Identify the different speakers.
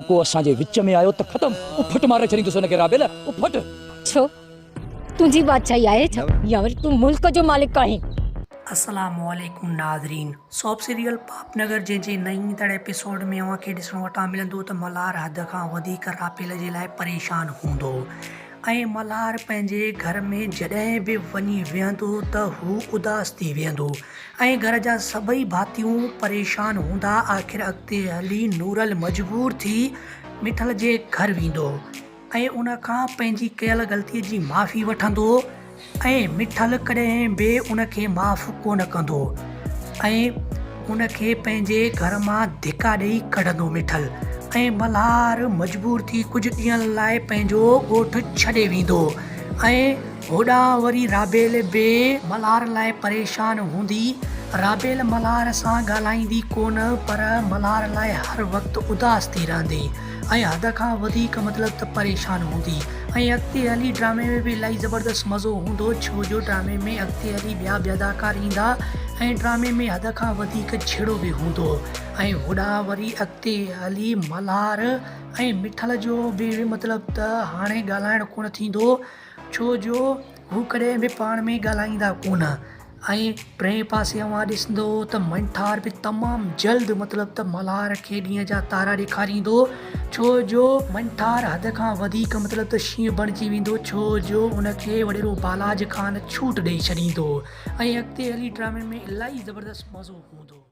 Speaker 1: ڪو اسان جي وچ ۾ آيو ته ختم، اڦٽ ماري ڇڏيندس ان کي رابيل، اڦٽ.
Speaker 2: ڇو؟ تنهنجي بادشاهي آهي ڇا؟ يا وري تون ملڪ جو مالڪ آهين؟
Speaker 3: السلام عليڪم ناظرين سوپ سيريل پاپ نگر جنهن جي نئين ايندڙ ايپيسوڊ ۾ اوهان کي ڏسڻ وٽان ملندو ته ملهار حد کان وڌيڪ رابيل جي لاء پريشان هوندو ۽ ملهار پنهنجي گهر ۾ جڏهن به وڃي ويهندو ته هو اداس ٿي ويهندو ۽ گهر جا سڀئي ڀاتيون پريشان هوندا آخر اڳتي هلي نورل مجبور ٿي مٺل جي گهر ويندو ۽ ان کان پنهنجي ڪيل غلطي جي معافي وٺندو ۽ مٺل ڪڏهن به ان کي معاف ڪونه ڪندو ۽ ان کي پنهنجي گهر مان ڌڪا ڏئي ڪڍندو مٺل ۽ ملهار مجبور ٿي ڪجهه ڏينهن لاء پنهنجو ڳوٺ ڇڏي ويندو ۽ هوڏانهن وري رابيل به ملهار لاء پريشان هوندي. رابيل ملهار سان ڳالهائيندي ڪونه پر ملهار لاء هر وقت اداس ٿي رهندي ۽ حد کان وڌيڪ مطلب ته پريشان هوندي ۽ اڳتي هلي ڊرامي ۾ به الائي زبردست مزو هوندو ڇو جو ڊرامي ۾ اڳتي هلي ٻيا به اداڪار ايندا ۽ ڊرامي ۾ حد کان وڌيڪ جهيڙو به هوندو ۽ هوڏانهن وري اڳتي هلي ملهار ۽ مٺل جو به مطلب ته هاڻي ڳالهائڻ ڪونه ٿيندو ڇو جو هو ڪڏهن به پاڻ ۾ ڳالهائيندا ڪونه ۽ ٽئين پاسي اوهان ڏسندو ته منٺار به تمام جلد مطلب ته ملهار کي ڏينهن جا تارا ڏيکاريندو ڇو جو منٺار حد کان وڌيڪ مطلب ته شينهن بڻجي ويندو ڇو جو ان کي وڏيرو بالاج خان ڇوٽ ڏئي ڇڏيندو ۽ اڳتي هلي ڊرامي ۾ الائي زبردست مزو هوندو.